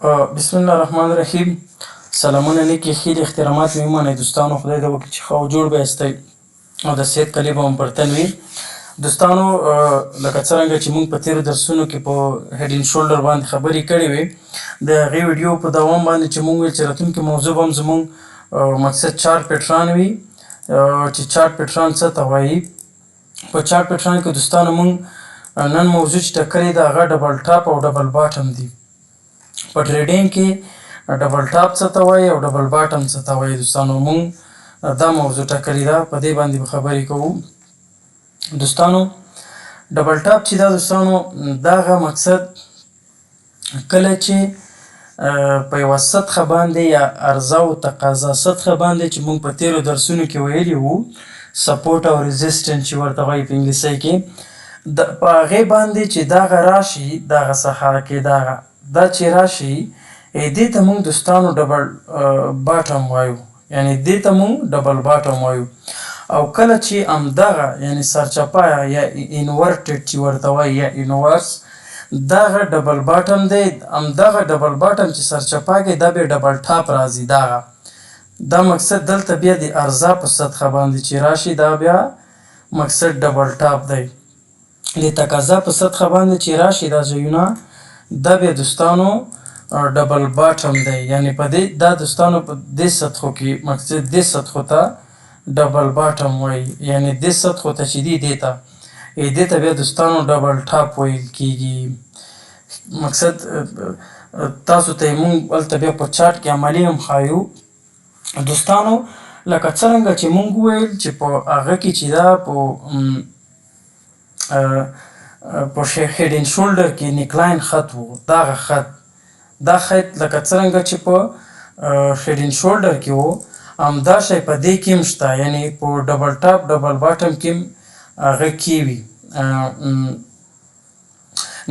بسم الله الرحمن الرحیم. سلامونه، نیکې ښې احترامات مې ومنئ دوستانو. خدای دې وکړي چې ښه او جوړ به یاستئ او د صحت کلي به مو پر تن وي. دوستانو، لکه څرنګه چې موږ په تېرو درسونو کې په هیډ اینډ شولډر باندې خبرې کړې وې، د هغې ویډیو په دوام باندې چې موږ ویل چې راتلونکې موضوع به هم زموږ مقصد چارټ پیټرن وي، چې چارټ پیټرن څه ته وایي. په چارټ پیټرن کې دوستانو موږ نن موضوع چې ټاکلې ده، هغه ډبل ټاپ او ډبل باټم دي. په ټریډینګ کې ډبل ټاپ څه ته وایي او ډبل باټم څه ته وایي، دوستانو موږ دا موضوع ټاکلې ده، په دې باندې به خبرې کوو. دوستانو، ډبل ټاپ چې دا دوستانو دغه مقصد کله چې په یوه سطحه باندې یا عرضه او تقاضا سطحه باندې، چې موږ په تیرو درسونو کې ویلي وو، سپورټ او ریزیسټنس چې ورته وایي په انګلیسي کې، د په هغې باندې چې دغه راشي، دغه ساحه کې دغه دا چې راشي، دې ته موږ دوستانو ډبل باټم وایو، یعنی دې ته موږ ډبل باټم وایو. او کله چې همدغه یعنی سرچپه یا inverted چې ورته وایي یا inverse، دغه ډبل باټم دی. همدغه ډبل باټم چې سرچپه کې دا بیا ډبل ټاپ راځي. دغه دا مقصد دلته بیا د عرضه په سطحه باندې چې راشي، دا بیا مقصد ډبل ټاپ دی. د تقاضا په سطحه باندې چې راشي دا ځایونه، دا بیا دوستانو ډبل باټم دی. یعنی په دې دا دوستانو په دې سطحو کې مقصد دې سطحو ته ډبل باټم وایي، یعنی دې سطحو ته چې دی، دې ته بیا دوستانو ډبل ټاپ ویل کیږي. مقصد تاسو ته موږ هلته بیا په چارټ کې عملي هم ښایو. دوستانو، لکه څرنګه چې موږ وویل چې په هغه کې چې دا په هیډ اینډ شولډر کې نیکلاین خط وو، دغه خط، دا خط لکه څرنګه چې په هیډ اینډ شولډر کې وو، همدا شی په دې کې هم شته، یعنی په ډبل ټاپ ډبل باټم کې هم هغه کې وي،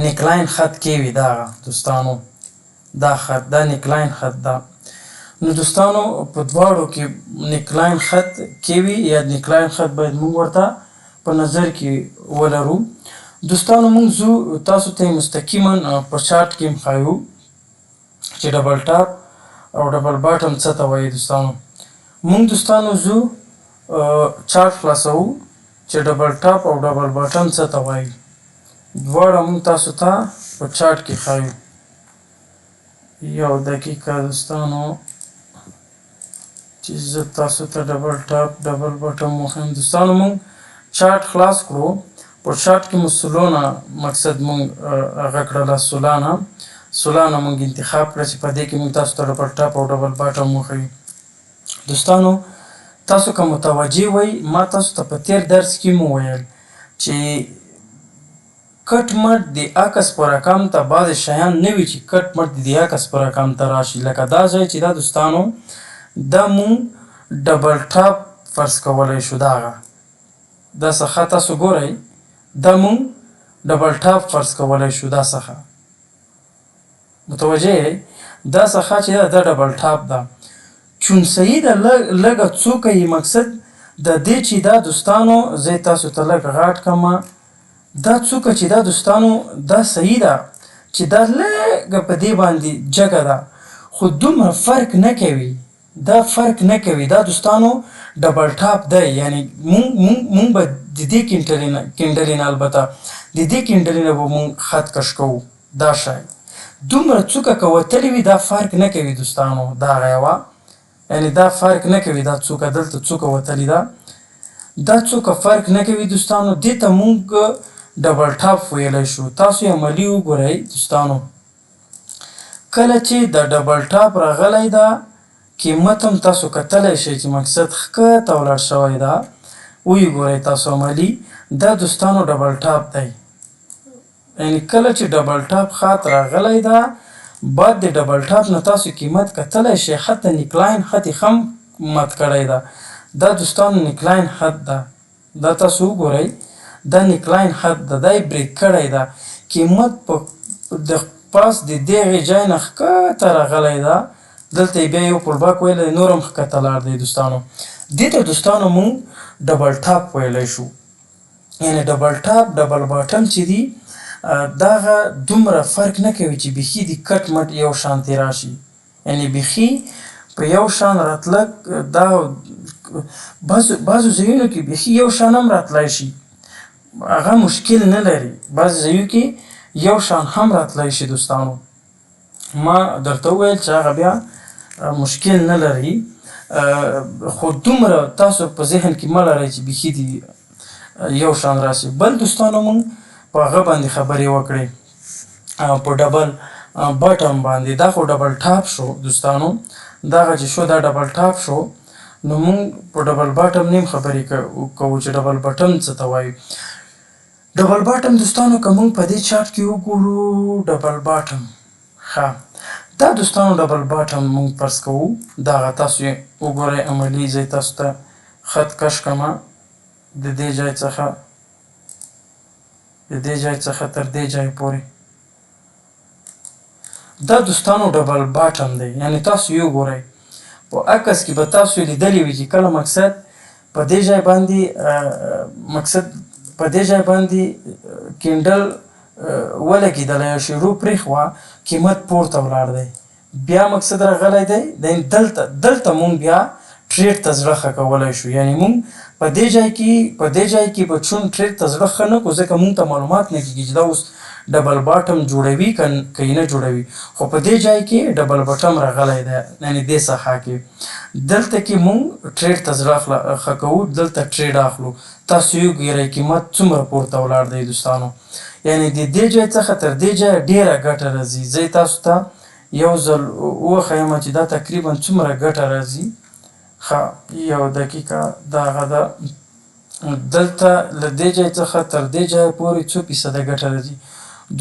نیکلاین خط کې وي. دا دوستانو دا خط، دا نیکلاین خط ده. نو دوستانو، په دواړو کې نیکلاین خط کې وي یا نیکلاین خط باید موږ ورته په نظر کې ولرو. دوستانو، موږ ځو، تاسو ته مستقیما په چارټ کې هم ښایو چې ډبل ټاپ او ډبل باټم څه ته وایي. دوستانو، موږ دوستانو ځو، چارټ خلاصوو چې ډبل ټاپ او ډبل باټم څه ته وایي. دواړه موږ تاسو ته په چارټ کې ښایو. یو دقیقه دوستانو، چې زه تاسو ته ډبل ټاپ ډبل باټم وښیم. دوستانو، موږ چارټ خلاص کړو. په چارټ کې مو سولانا مقصد موږ هغه کړله، سولانا موږ انتخاب کړه چې په دې کې موږ تاسو ته ډبل ټاپ او ډبل باټم وښیو. دوستانو، تاسو که متوجه وئ، ما تاسو ته په تیر درس کې مو ویل چې کټ مټ د عکس په رقم ته بعضې شیان نه وي چې کټ مټ د عکس په رقم ته راشي. لکه دا ځای چې دا دوستانو، دا مونږ ډبل ټاپ فرض کولی شو. دغه دا څخه تاسو ګورئ، دا مونږ ډبل ټاپ فرض کولی شو. دا څخه متوجه یئ؟ دا څخه چې دا ډبل ټاپ ده، چون صحیح ده، لږه څوکه یې مقصد د دې چې دا دوستانو، زه تاسو ته لږ غاټ کړم. دا څوکه چې دا دوستانو، دا صحیح ده چې دا لږه په دې باندې جګه ده، خو دومره فرق نه کوي، دا فرق نه کوي. دا دوستانو ډبل ټاپ دی، یعنی مونږ به د دې کینډلې نه، البته د دې کینډلې نه به مونږ خط کش کوو. دا شی دومره څوکه که وتلې وي، دا فرق نه کوي دوستانو. دا یوه یعنی دا فرق نه کوي. دا څوکه دلته څوکه وتلې ده، دا څوکه فرق نه کوي دوستانو. دې ته مونږ ډبل ټاپ ویلی شو. تاسو یې عملي وګورئ دوستانو، کله چې د ډبل ټاپ راغلی ده، قیمت هم تاسو کتلی شئ چې مقصد ښکته ولاړ شوی ده. ویې ګورئ تاسو عملي، دا دوستانو ډبل ټاپ دی. یعنی کله چې ډبل ټاپ خط راغلی ده، بعد د ډبل ټاپ نه تاسو قیمت کتلی شئ، حتی نیکلاین خط یې هم مات کړی ده. دا دوستانو نیکلاین خط ده، دا تاسو وګورئ، دا نیکلاین خط ده، دا یې بریک کړی ده. قیمت په د پاس د دغې ځای نه ښکته راغلی ده، دلته یې بیا یو پول باک ویلی، نور هم ښکته لاړ دی دوستانو. دې ته دوستانو مونږ ډبل ټاپ ویلی شو، یعنی ډبل ټاپ ډبل باټم چې دي. دغه دومره فرق نه کوي چې بیخي د کټ مټ یو شانتې راشي، یعنی بیخي په یو شان راتلک، دا بعضو ځایونو کې بیخي یو شان هم راتلای شي، هغه مشکل نه لري، بعضې ځایو کې یو شان هم راتلای شي دوستانو. ما درته وویل چې هغه بیا مشکل نه لري، خو دومره تاسو په ذهن کې مه لرئ چې بیخي دي یو شان راشي. بل دوستانو مونږ په هغه باندې خبرې وکړې، په double bottom باندې. دا خو double top شو دوستانو، دغه چې شو دا double top شو، نو مونږ په double bottom نیم خبرې کوو چې double bottom څه ته وایي. double bottom دوستانو که مونږ په دې چارت کې وګورو double bottom، ښه دا دوستانو double bottom مونږ فرض کوو، دغه تاسو یې وګورئ عملي زه تاسو ته خط کش کړم د دې ځای څخه، د دې ځای څخه تر دې ځای پورې، دا دوستانو double bottom دی. یعنی تاسو یې وګورئ په عکس کې به تاسو لیدلی وي چې کله مقصد په دې ځای باندې، مقصد په دې ځای باندې candle ولګېدلی یا شروع پرېښوه، قیمت پورته ولاړ دی، بیا مقصد راغلی دی. دلته مونږ بیا trade ته زړه ښه کولی شو. یعنی مونږ په دې ځای کې، په دې ځای کې به چون trade ته زړه ښه نه کړو، ځکه مونږ ته معلومات نه کېږي چې دا اوس double bottom جوړوي که یې نه جوړوي، خو په دې ځای کې double bottom راغلی دی، یعنی دې ساحه کې دلته کې مونږ trade ته زړه ښه کوو، دلته trade اخلو. تاسو یې وګورئ قیمت څومره پورته ولاړ دی دوستانو، یعنی د دې ځای څخه تر دې ځایه ډېره ګټه راځي. زه یې تاسو ته یو ځل وښیم چې دا تقریبا څومره ګټه راځي. ښه یو دقیقه، دغه ده دلته له دې ځای څخه تر دې ځایه پورې څو فیصده ګټه راځي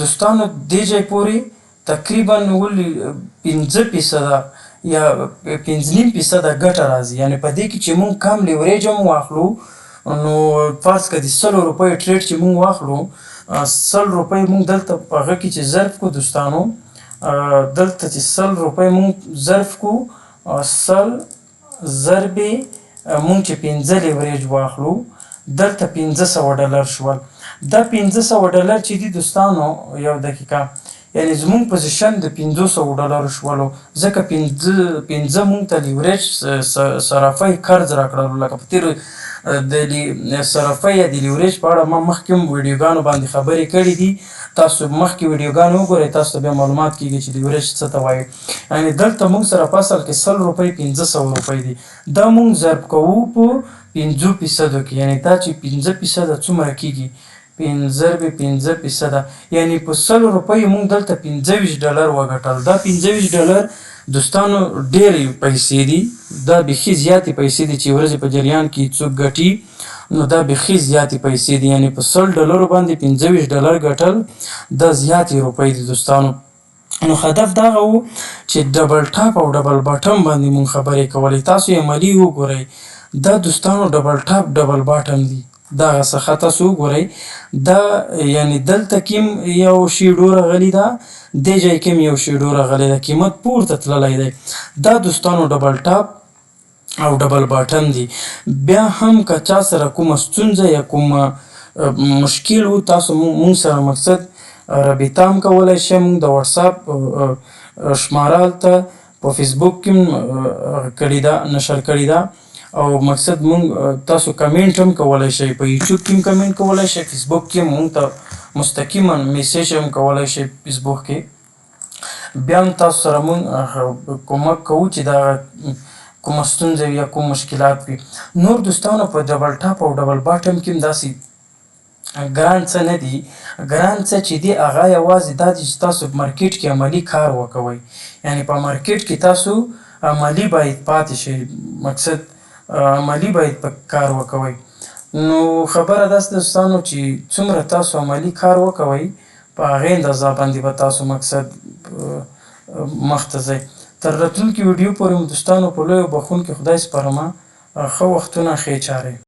دوستانو؟ دې ځای پورې تقریبا ولې 5% یا 5.5% ګټه راځي. یعنی په دې کې چې مونږ کم leverage هم واخلو، نو فرض که د 100 روپیو trade چې مونږ واخلو، 100 روپۍ مونږ دلته په هغه کې چې ضرب کړو دوستانو، دلته چې 100 روپۍ مونږ ضرب کړو، 100 ضربې مونږ چې 5 leverage واخلو، دلته $500 شول. دا $500 چې دي دوستانو، یو دقیقه، یعنی زمونږ position د $500 شولو، ځکه 5 مونږ ته leverage صرافۍ قرض راکړلو. لکه په تېرو د صرافۍ یا د leverage په اړه ما مخکې هم ویډیوګانو باندې خبرې کړې دي، تاسو مخکې ویډیوګانې وګورئ، تاسو ته بیا معلومات کېږي چې leverage څه ته وایي. یعنی دلته مونږ سره په اصل کې 100 روپۍ 500 روپۍ دي، دا مونږ ضرب کوو په 5% کې، یعنی دا چې 5% څومره کېږي، 5 ضرب 5%، یعنی په 100 روپۍ مونږ دلته $25 وګټل. دا $25 دوستانو ډېرې پیسې دي، دا بیخي زیاتې پیسې دي چې ورځې په جریان کې څوک ګټي، نو دا بیخي زیاتې پیسې دي. یعنی په $100 باندې $25 ګټل دا زیاتې روپۍ دي دوستانو. نو هدف دغه و چې double top او double bottom باندې مونږ خبرې کولې، تاسو یې عملي وګورئ. دا دوستانو double top double bottom دي، دغه څخه تاسو وګورئ. دا یعنی دلته کې یو shadow راغلی ده، دې ځای کې یو shadow راغلی ده، قیمت پورته تللی دی. دا دوستانو double top او double bottom دي. بیا هم که چا سره کومه ستونزه یا کومه مشکل و، تاسو مونږ سره مقصد رابطه هم کولی شئ. مونږ د واتساپ شماره هلته په فیسبوک کې هم کړې ده، نشر کړې ده، او مقصد مونږ تاسو کمنټ هم کولی شئ، په یوټیوب کې هم کمنټ کولی شئ، فیسبوک کې هم مونږ ته مستقیما message هم کولی شئ فیسبوک کې. بیا هم تاسو سره مونږ کومک کوو چې دا کومه ستونزه وي یا کوم مشکلات وي. نور دوستانو په double top او double bottom کې هم داسې ګران څه نه دي، ګران څه چې دي هغه یوازې دا دي چې تاسو market کې عملي کار وکوئ، یعنی په market کې تاسو عملي باید پاتې شئ، مقصد عملي باید په کار وکوئ. نو خبره داسې ده دوستانو چې څومره تاسو عملي کار وکوئ په هغې اندازه باندې به تاسو مقصد مخته ځئ. تر راتلونکي ویډیو پورې مو دوستانو په لوی بخښونکي خدای سپارمه. ښه وختونه، ښې چارې.